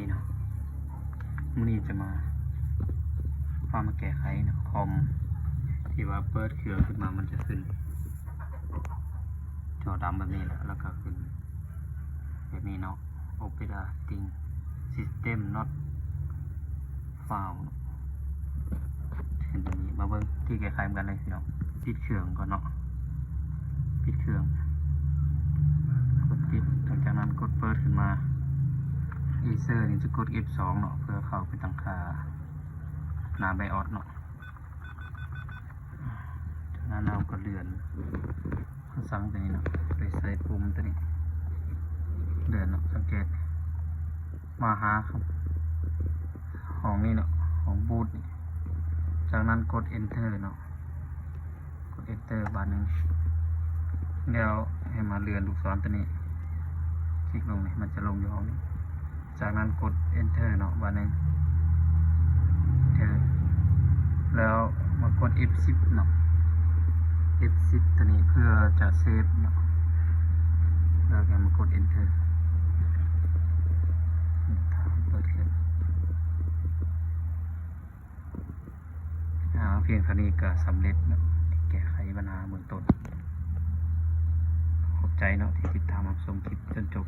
ເນາະ ມື້ນີ້ຈະມາ ພາມາແກ້ໄຂເນາະ ຄອມທີ່ວ່າເປີດເຄື່ອງຂຶ້ນມາ ມັນຈະຂຶ້ນຈໍດຳແບບນີ້ແຫຼະ ແລ້ວກໍຂຶ້ນແບບນີ້ເນາະ Operating System not found ຂຶ້ນແບບນີ້. ມາເບິ່ງທີ່ແກ້ໄຂນຳກັນເລີຍພີ່ນ້ອງ. ປິດເຄື່ອງກ່ອນເນາະ ປິດເຄື່ອງ ກົດປິດ ຫຼັງຈາກນັ້ນກົດເປີດຂຶ້ນມາ. Acer ນີ້ຈະກົດ F ສອງເນາະ ເພື່ອເຂົ້າໄປຕັ້ງຄ່າໜ້າ BIOS ເນາະ. ຈາກນັ້ນເຮົາກໍເລື່ອນ ເຮົາສັ່ງຕົວນີ້ເນາະ ໄປໃສ່ປຸ່ມຕົວນີ້ ເລື່ອນເນາະ ສັງເກດ ມາຫາຫ້ອງນີ້ເນາະ ຫ້ອງ boot ນີ້ ຈາກນັ້ນກົດ Enter ເນາະ ກົດ Enter ບາດໜຶ່ງ ແລ້ວໃຫ້ມາເລື່ອນລູກສອນຕົວນີ້ ຄລິກລົງນີ້ ມັນຈະລົງຢູ່ຫ້ອງນີ້. ຈາກນັ້ນກົດ Enter ເນາະ ບາດໜຶ່ງ Enter ແລ້ວມາກົດ F ສິບເນາະ F ສິບຕົວນີ້ເພື່ອຈະ save ເນາະ ແລ້ວກໍມາກົດ Enter ຖ້າເປີດຂຶ້ນ. ອາ ພຽງເທົ່ານີ້ກໍສຳເລັດເນາະ ທີ່ແກ້ໄຂບັນຫາເບື້ອງຕົ້ນ. ຂອບໃຈເນາະ ທີ່ຕິດຕາມຮັບຊົມຄລິບຈົນຈົບ.